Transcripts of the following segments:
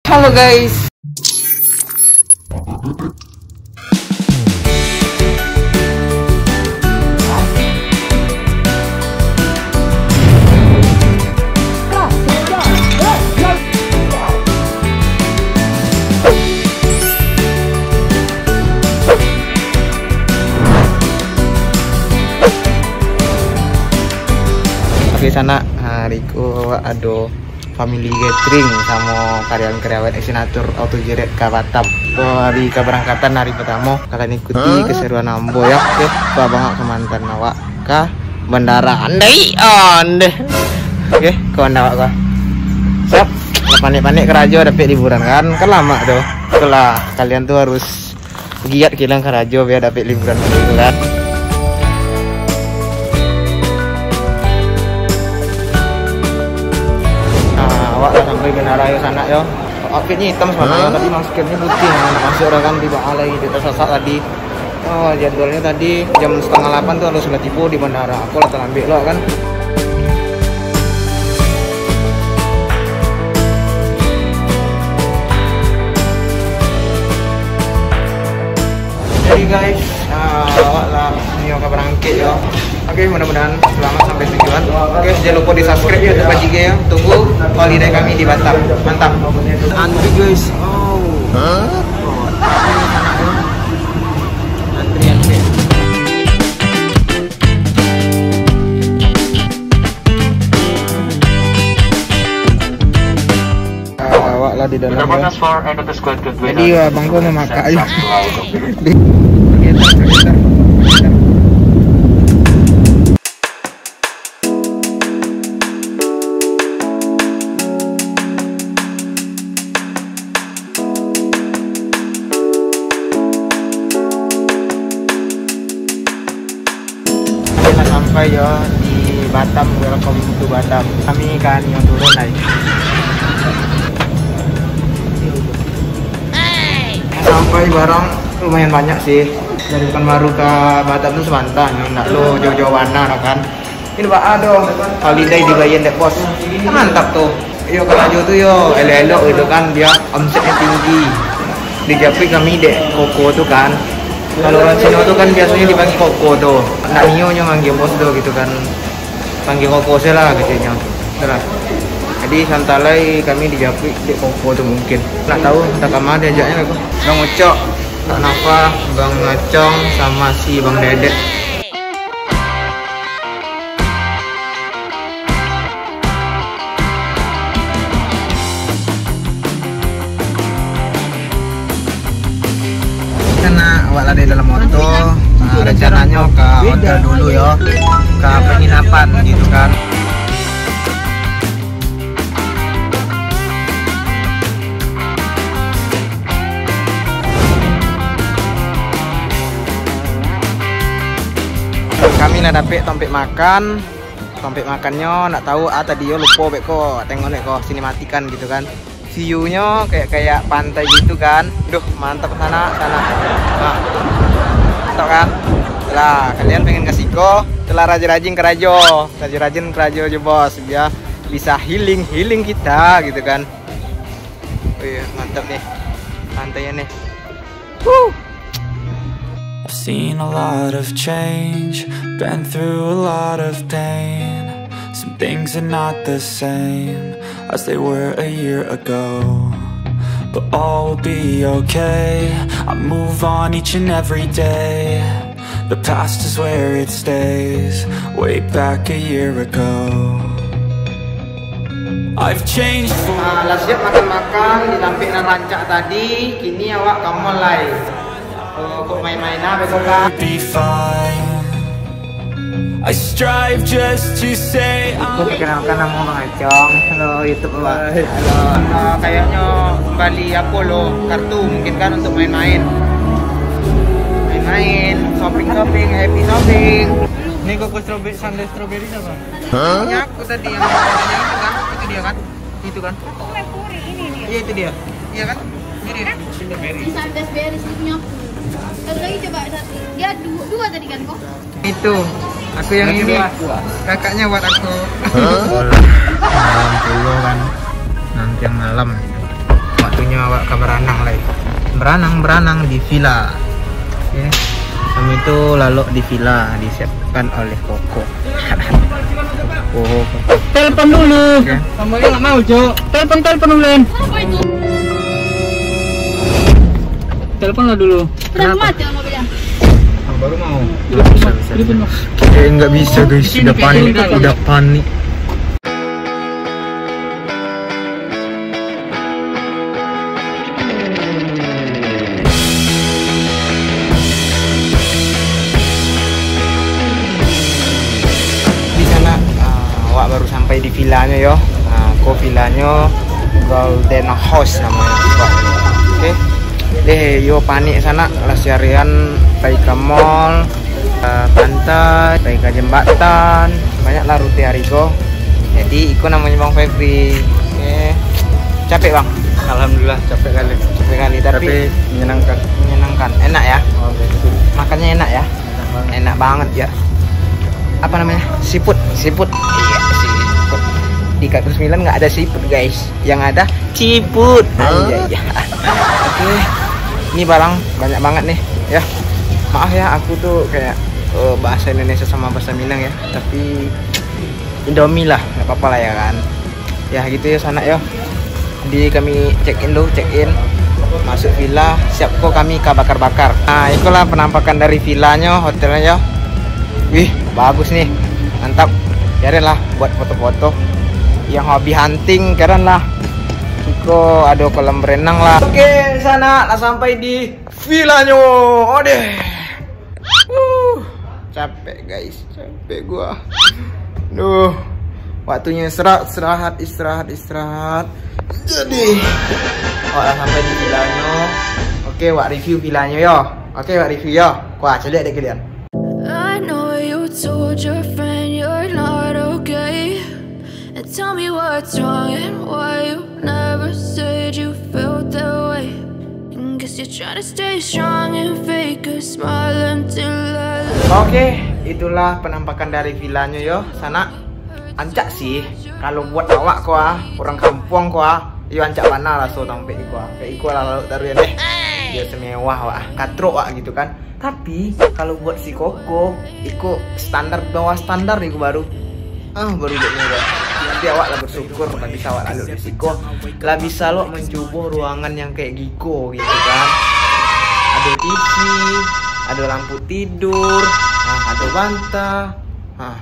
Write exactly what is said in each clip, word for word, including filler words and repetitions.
Halo guys. Oke, sanak, hari ko ado family gathering samo karyawan-karyawan Exinatur Auto Jeret ka Batam. Ko hari kabarangkatan hari pertamo, kalian ikuti keseruan ambo yo. Oke, bawa bangak ka mantan awak ka bandara. Andai, andai. Oke, kawan awak ko. Siap. Lah panek-panek karajo dapek liburan kan? Kan lamo tu. Itulah, kalian tu harus giat kilang karajo biar dapek liburan dulu kan. Nah, awak lah sampai bandara yo sanak yo. Outfitnyo hitam sebenarnya, tapi maskernyo putih. Nah, nak masuk dah kan, tibo alai, kita sasak tadi. Oh, jadwalnyo tadi jam setengah lapan tu harus sudah tibo di bandara. Aku lah talambek lo kan. Jadi guys, ah, awak lah nio ka barangkek yo. Oke, mudah-mudahan selamat sampai tujuan. Oke, jangan lupa di subscribe YouTube Pak Jige yo. Tunggu holiday kami di Batam. Mantap. Antri guys. Oh. Hah? Oh, antri, antri. Ah, awak lah di dalam ya. Jadi abang ko mamakai. Kami lah sampai yo di Batam, welcome to Batam. Kami kan yang turun lai. Sampai barang lumayan banyak sih. Dari Pekanbaru ka Batam tu sabanta, ndak lo jauh-jauh bana kan. Ini baa doh, holiday dibayar dek bos. Kan mantap tu. Iyo, karajo tu yo elok-elok gitu kan, biar omsetnyo tinggi. Dijapuik kami dek koko tu kan. Kalau urang Cino tu kan biasonyo dipanggil koko tu. Ndak nio nyo manggil bos tu gitu kan. Panggil koko sajo lah gitu nyo. Itulah. Jadi santai lai kami dijapuik dek koko tu mungkin. Ndak tahu antah kama diajaknyo beko. Bang Ucok, Kak Nafa, Bang Acong, sama si Bang Dedek. Karena awak lah di dalam moto, ah, rencananyo ka hotel dulu yo, ka penginapan gitu kan. Kami lah dapek tampek makan. Tampek makannyo, ndak tahu ah, tadi yo lupo beko, tengok beko, sinematikan gitu kan. View-nyo kayak, kayak pantai gitu kan. Duh, mantap sanak, sanak. Nah, mantap kan? Lah, kalian pengen ka siko, telah rajin-rajin karajo. Rajin-rajin karajo jo bos, biar bisa healing-healing kita gitu kan. Oh iya, mantap nih. Pantainya nih. Woo! I've seen a lot of change, been through a lot of pain. Some things are not the same as they were a year ago. But all will be okay. I move on each and every day. The past is where it stays. Way back a year ago. I've changed for Ah, lah siap makan-makan di tampek nan rancak tadi, kini awak ka mall lai. Oh, kok main-main ah, beko ka? Be fine. I strive just to say I'm Perkenalkan, namo Bang Acong. Halo, YouTube, Bang. Hai. Halo. Ah, kayaknyo bali apo lo, kartu mungkin kan untuk main-main. Main-main, shopping-shopping, happy shopping. Ini koko strawberry, sundae strawberry apa? Hah? Punya aku tadi yang, yang itu kan? Itu dia kan? Itu kan? Aku main puri, ini dia. Iya, itu dia. Iya kan? Ini dia. Ini Sundae berries, ini punya aku. Satu lagi coba, satu. Dia dua, dua tadi kan, kok? Itu. Aku yang ini. Kakaknya buat aku. Hah? Malam pulo kan. Nanti yang malam. Waktu Ka baranang lai. Baranang, baranang di villa. Oke. Kami tu lalok di villa disiapkan oleh Koko. Koko. Telepon dulu. Oke. Kamu nggak mau, Cok. Telepon, telepon dulu, Len. Telepon lah dulu. Kenapa? Baru mau. Bisa, bisa, bisa. Kayak nggak bisa, guys. Udah panik, udah panik. Di sana, ah, awak baru sampai di villanyo yo. Ah, ko villanyo Golden House namonyo. Oke. Deh, yo panik sanak, lah seharian pai ka mall, ka pantai, pai ka jambatan, banyak lah rute hari ko. Jadi, iko namonyo Bang Febri. Oke. Capek, Bang? Alhamdulillah, capek kali. Capek kali, tapi Tapi menyenangkan. Menyenangkan. Enak ya? Oke. Makannya enak ya? Enak banget. Enak banget ya. Apa namanya? Seafood. Seafood. Iya, seafood. Di Kampung Sembilan nggak ada seafood, guys. Yang ada ciput. Ah, iya, iya. Oke. Ini barang banyak banget nih, ya. Maaf ya, aku tuh kayak, eh, bahasa Indonesia sama bahasa Minang ya. Tapi Indomie lah, nggak apa-apa lah ya kan. Ya gitu ya sanak yo. Di kami check in dulu, check in. Masuk villa, siap ko kami ka bakar-bakar. Nah, ikolah penampakan dari villanyo, hotelnyo yo. Wih, bagus nih. Mantap. Biarinlah buat foto-foto. Yang hobi hunting, keren lah. Iko ado kolam berenang lah. Oke, sanak, lah sampai di villanyo. Odeh. Uh, capek, guys, capek gua. Duh, waktunya istirahat, istirahat, istirahat, istirahat. Jadi, awak lah sampai di villanyo. Oke, wak review villanyo yo. Oke, wak review yo. Wah, caliak dek kalian. I know you told your friend you're not okay. And tell me what's wrong and why you never said you felt that way. And guess you're trying to stay strong and fake a smile until I look. Oke, itulah penampakan dari villanyo yo, sanak. Ancak sih, kalau buat awak ko ah, urang kampuang ko ah, yo ancak bana raso tampek iko ah. Kayak iko lah lalu taruh ya deh. Biar semewah wak, katrok wak gitu kan. Tapi, kalau buat si Koko, iko standar bawah standar iko baru. Ah, baru buatnya, guys. Tapi awak lah bersyukur, lah bisa awak lalok di siko. Lah bisa lo mencubo ruangan yang kayak giko, gitu kan. Ada T V, ada lampu tidur, nah, ada banta. Nah,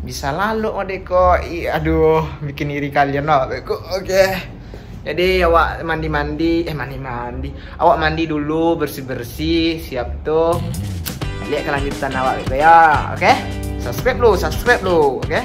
bisa lalok deh kok. Ih, aduh, bikin iri kalian lah, beko. Oke. Jadi, awak mandi-mandi, eh, mandi-mandi. Awak mandi dulu, bersih-bersih, siap tu. Lihat kelanjutan awak gitu ya, oke? Subscribe dulu, subscribe dulu, oke?